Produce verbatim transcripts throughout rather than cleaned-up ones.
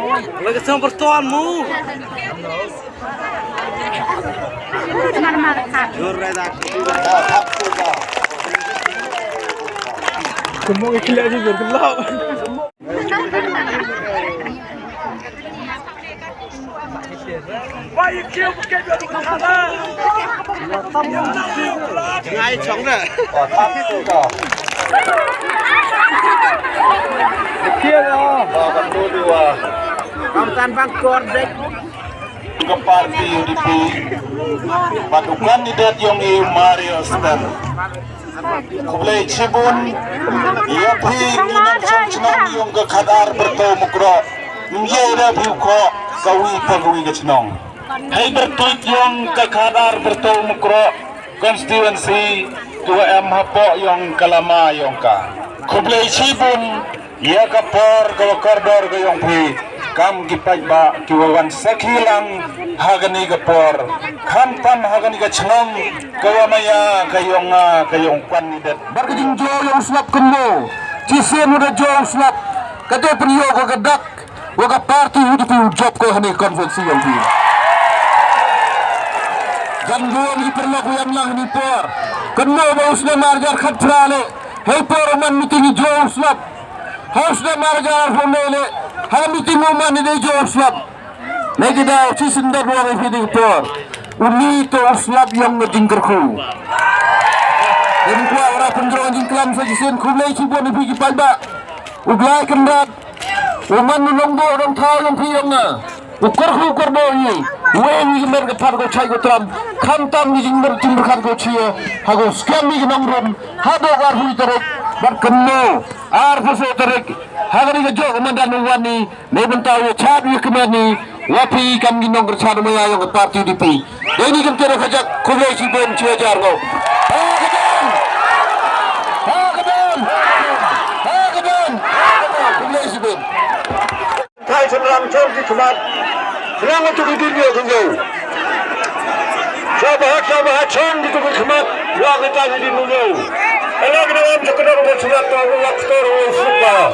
Lagi sempurna mu. Kamu ikhlas juga gelap. Ngai chong da. Kam tan bang kor dek. Ka party U D P bad u kandidet yong i Mario Stan. Khublei chibun ïa phi ngi nongshong shnong yong ka Khadar Byrto Mukroh. Ym ye da phi u khoh kawi pa kawi ka shnong. Hei byrtuit yong ka Khadar Byrto Mukroh constituency, kiwa em hapoh yong ka lama yong ka. Khublei chibun ïa ka por kawa kordor ka yong phi, kam ki paidbah kiwa wan sakhi lang ha kani ka por, khamtam ha kani ka chnong kawa maya ka yong nga, ka yong kandidet. Bad ka jingjop yong u slap kumno, chisien u da jop u slap, ka dei pynïoh ko ka dak wa ka party U D P u jop ko ha kani ka constituency yong phi. Jan go ni pyrlok u ïam lang ni por. Kumno ba u snem ar hajar khatphra le, hei por u man meeting i jop u slap. Ha u snem ar hajar arphew le, ha meeting u man i dei jop u slap. Nai ki daw chisien da ruang i phi dei por. Uni to u slap yong ka jingkyrkhu. Em kwah u ra pynjrong jingklam sa chisien. Khublei chibun i phi ki paidbah. U Blai Kynrad u man u nongbuh nongthaw yong phi yong nga. U kyrkhu kyrdoh i. Wei wi ki mer ka phad ko chai ko tram. Khamtam ki jingmer jingpyrkhat ko chia. Ha ko skhem ki nongrum. Haduh arphew tarik. Bad kumno arphew saw tarik. Ha kani ka jok u Mandan u wan i. Nei bynta u ïa chad u ïa kmen i wa phi kam ki nongkyrchan u maya yong ka party U D P. Dei ni kam tero khajak, khublei chibun, chi hajar ngau. Ha ka dang! Ha ka dang! Ha ka dang! Khublei chibun. Thai Shyllangchong ki khmat. Shyllangchong ki dun ïa ka ngau. Shyllangchong ki dun ïa ka ngau. Ela ki dang am jaka dang ba shyllangchong ki dun ïa ka ngau.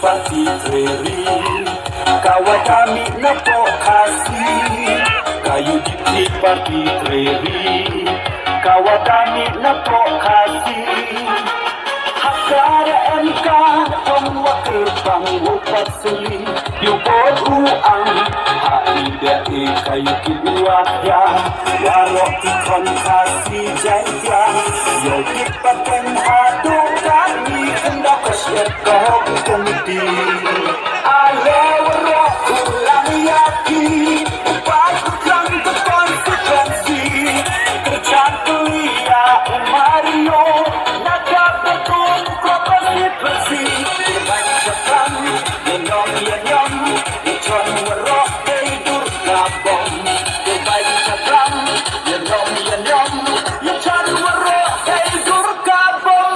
Party Prairie, ka wa da mih na poh Khasi. Ka U D P Party Prairie, ka wa da mih na poh Khasi. Ha ka da em ka tong wa kyrpang wa pat seli. Yu bot u ang ha i da e ka yu ki wa ya. Wa rok ki khon Khasi Jaiñtia. Yo ki paten ha du ka ni kynda ka shet ka hok kumti. Ale wa rok u lang ya ki. Bai ku klang ka constituency. Kerja kuliah u Mario. Na ka betul ko constituency. Bai cakang. Ïa nyom, ïa nyom, ïa chon waroh dei dur ka bom. Ïa bai ïa chakram, ïa nyom, ïa nyom, ïa chon waroh dei dur ka bom.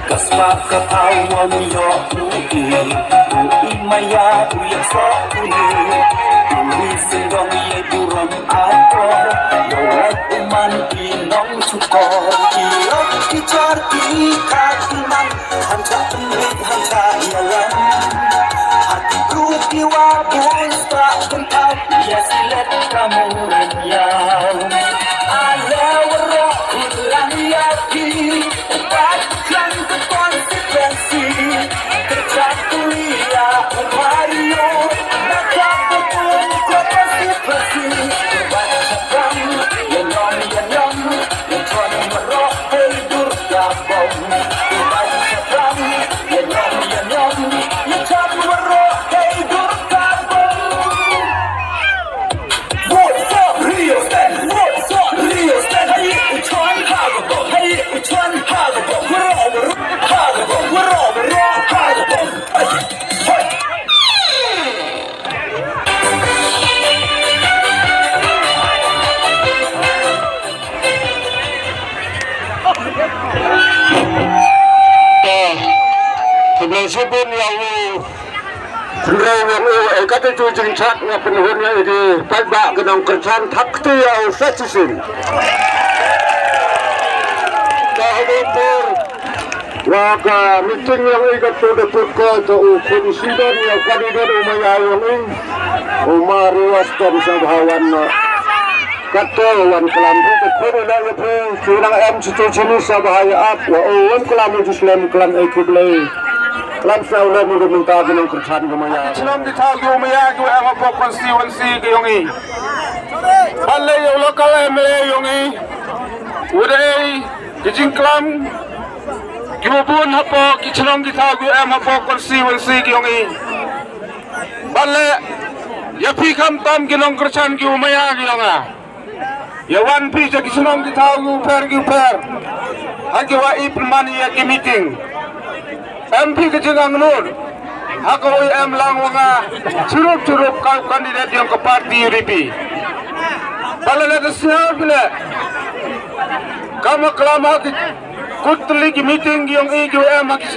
Ka spah ka thaw wa mi yoh u i, u i maya u yak soh u ni. U i sindong ye burom ator, yo lek u man i nong chukor. Ki lok ki jor ki ka ki nang, han cha pynrit han cha yalan. Hati ku ki wa Khublei shibun ïa u Hynrei wan u eh, kata tu jingchat nga pynhun ïa i dei paidbah ki nongkyrshan thak kti ïa u sa shisien. Ka habor por wa ka meeting ïa i ka tu da put ko to u khun sidon ïa u kandidat u maya ïa i u Mario Aston sa bha wan na. Kato wan klam ri ka khun ïa i phi ki nang em chitu chini sa bha ïa ap wa u wan klam u jislem klam ei khublei. Klam sa u lem u mynta ki nongkyrshan ka maya. Shnong ki thaw ki u maya ki u em hapoh constituency ki yong i. Ban leh ïa u local M L A yong i. U dei ki jingklam ki u bun hapoh ki shnong ki thaw ki u em hapoh constituency ki yong i. Ban leh ïa phi khamtam ki nongkyrshan ki u maya ki yong nga. Ïa wan phi sha ki shnong ki thaw ki u pher ki u pher. Ha ki wa i pynman ïa ki meeting. Em phi ka jingangnud ha ka U M lang wa nga chirup chirup ka u candidate yong ka party U D P. Ba la leh da sñiaw ki leh ka ma klam ha ki kut tylli ki meeting ki yong i ki U M ha ki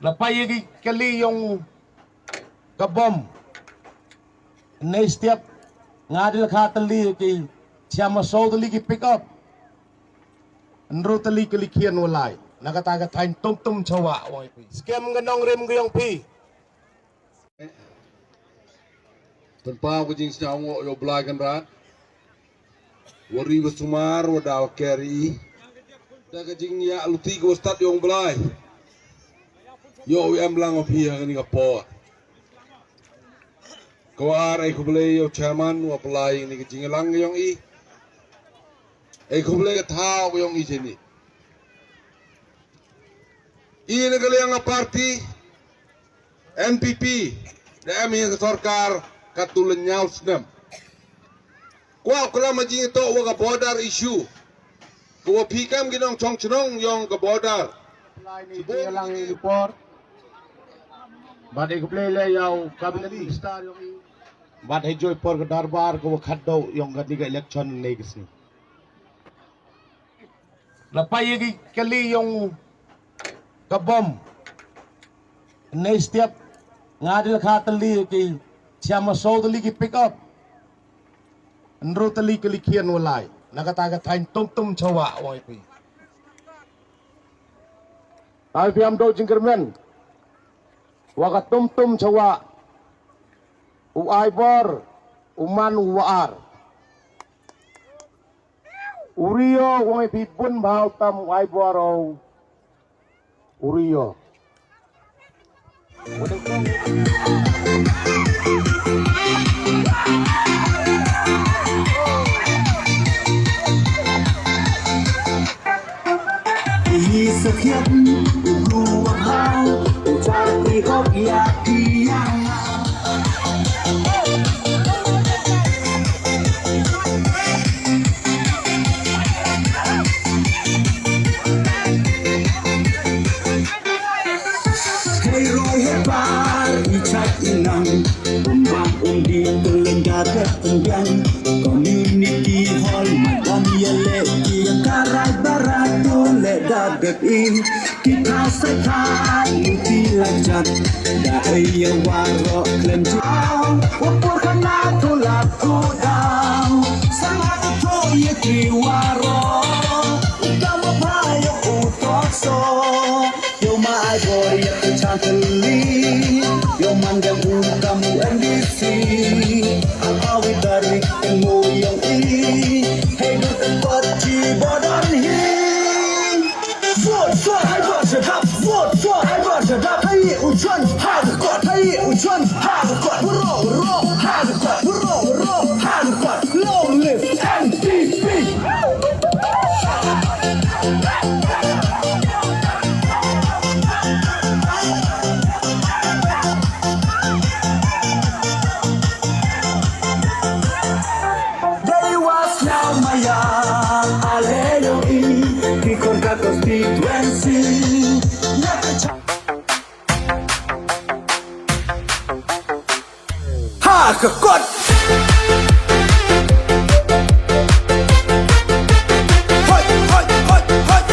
La peit ïa ki kali jong ka bom. Nai step nga dei la kha tylli ki chama so tylli ki pick up. Nru tylli ki likhien walai. Na kata ka thaiñ tum tum chawa wai phi. Skem ka nongrim ka jong phi. Pynpaw ka jingsngew ïa u Blai Kynrad. Wa ri wa sumar wa daw keri. Da ka jingïaluti ka wa stad ïa u Blai. Ïa u em lang wa phi ha kani ka por. Ka wa ar ai khublei ïa u chairman wa Blai ni ka jinglang ïong i. Ai khublei ka thaw ïong i jeni. I na ka liang a party N P P da em hi ka sorkar ka tu le ñiaw snem. Kwah klam a jingto wa ka border issue. Ko wa phi kam ki nongchong chnong ïong ka border. Lai ni ki lang ni por. Bad i khublei le ïa u cabinet minister ïong i. Bad hei joi por ka darbar ko wa khat do ïong ka ni ka election ne ka sni. La peit ïa ki kali jong ka bom. Nai step nga dei la kha tylli ki chama so tylli ki pick up. Nru tylli ki likhien walai. Na kata ka thaiñ tum tum chawa wai phi. Ai phi am do jingkyrmen. Wa ka tum tum chawa. U ai bor u man u wa ar. U rio wong i phi bun bha u tam u ai bor u rio. Hei roi hei par i chak i nang. Um bang um di tu leng da dep um biang. Community hall madan ya le ki ya karai barat tu le da dep i. Ki thaw sai thaw ki la jat. Da ei ya waro klem jao. Wa por khana tu la tu dau. Sama tu ya ki waro. Ka ma pha ya u tok so. Yo ma ai bor ïa ka chang tylli. Yo man da u kam u N D C. Ang awi dari mo yong i. Hey do ka party bodan hi. Vote for Haibar Shadap. Vote for Haibar Shadap. Hey u chon ha ka kot. Hey u chon ha ka kot. Ro ro ha ka kot. Ro ro ha ka kot. Long live M P. Ka kot. Hoi, hoi, hoi, hoi.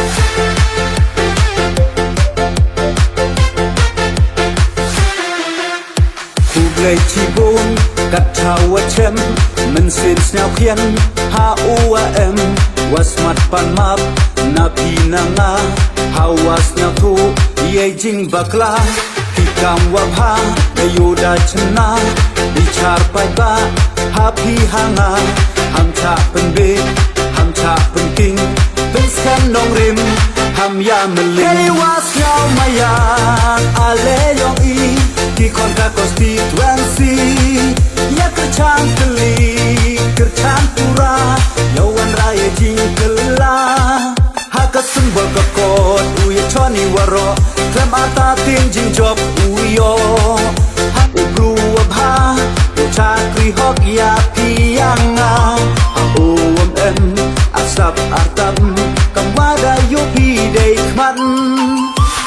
Khublei chibun, kat hawa chem, mynsiem sniaw khian, ha u wa em, wa smat pan map, na phi na nga, hawa sniaw thu, ye jing bakla, ki kam wa bha, da yu da chna, di char pai ba, ha phi ha nga, ham cha pynbit, ham cha pynking, pynskhem nongrim, ham ya mling. Kei wa sniaw maya, ale yong i, ki khon ka constituency, ya kyrchan kli, kyrchan pura, ya wan ra ya jing kylla. Ha ka symbol ka kot u ya chon i waro, klem ata tin jing jop u yo. Ha u bru wa bha, u chakri hok ya phi ya nga. Ha u wam em, a sap artam, kam wada yo phi dei khmat.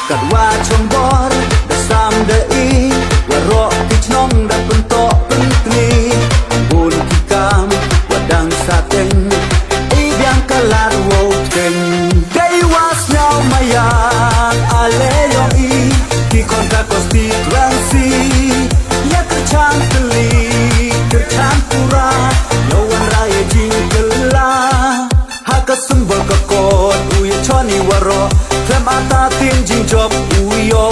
Kat wa chong bor, da sam da i, waro ki chnong da pyntok pyntni. Bun ki kam, wa dang sateng, i biang ka lar wo teng. Dei wa sniaw maya, ale yong i, ki khon ka constituency, ya kyrchan kli, kyrchan pura, ya wan ra ya jing kylla. Ha ka symbol ka kot, u ya chon i waro, klem ata tin jing jop u yo.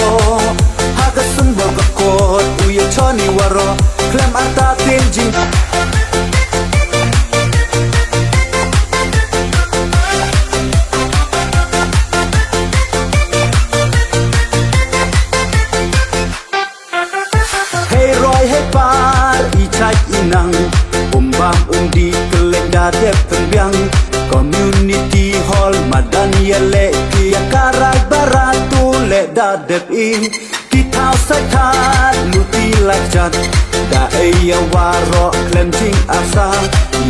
Ha ka symbol ka kot, u ya chon i waro, klem ata tin jing Hei roi hei par i chait i nang, um bam um di kylleng da dep pynbiang. Community hall madan ya leh ki ya karai barat tu leh da dep i. Ki thaw sai that luti lak jat, da ei ya waro klem jing asa.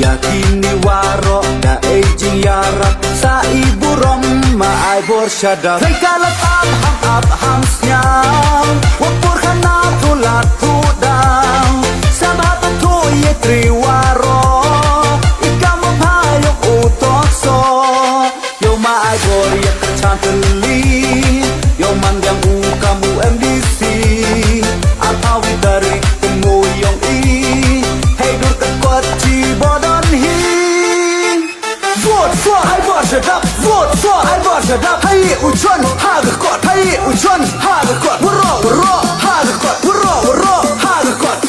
Ya kini waro da ei jing yarap sa i burom ma ai bor shadap. Hei ka la tap ham ap ham sniaw, wa pur khana tu la tu daw. Sa ba tu tu ye tri waro, i kam wa pha yok u tok so. Yo ma ai bor ya kyrchan tylli, yo man yang u kam u M D C. A pha wi dari mo yong i, hei dur ka kot chi bodon hi. Vote for Aibor Shadap. Vote for Aibor Shadap. Hai u chon ha ka kot. Hai u chon ha ka kot. Waro waro ha ka kot. Waro waro ha ka kot.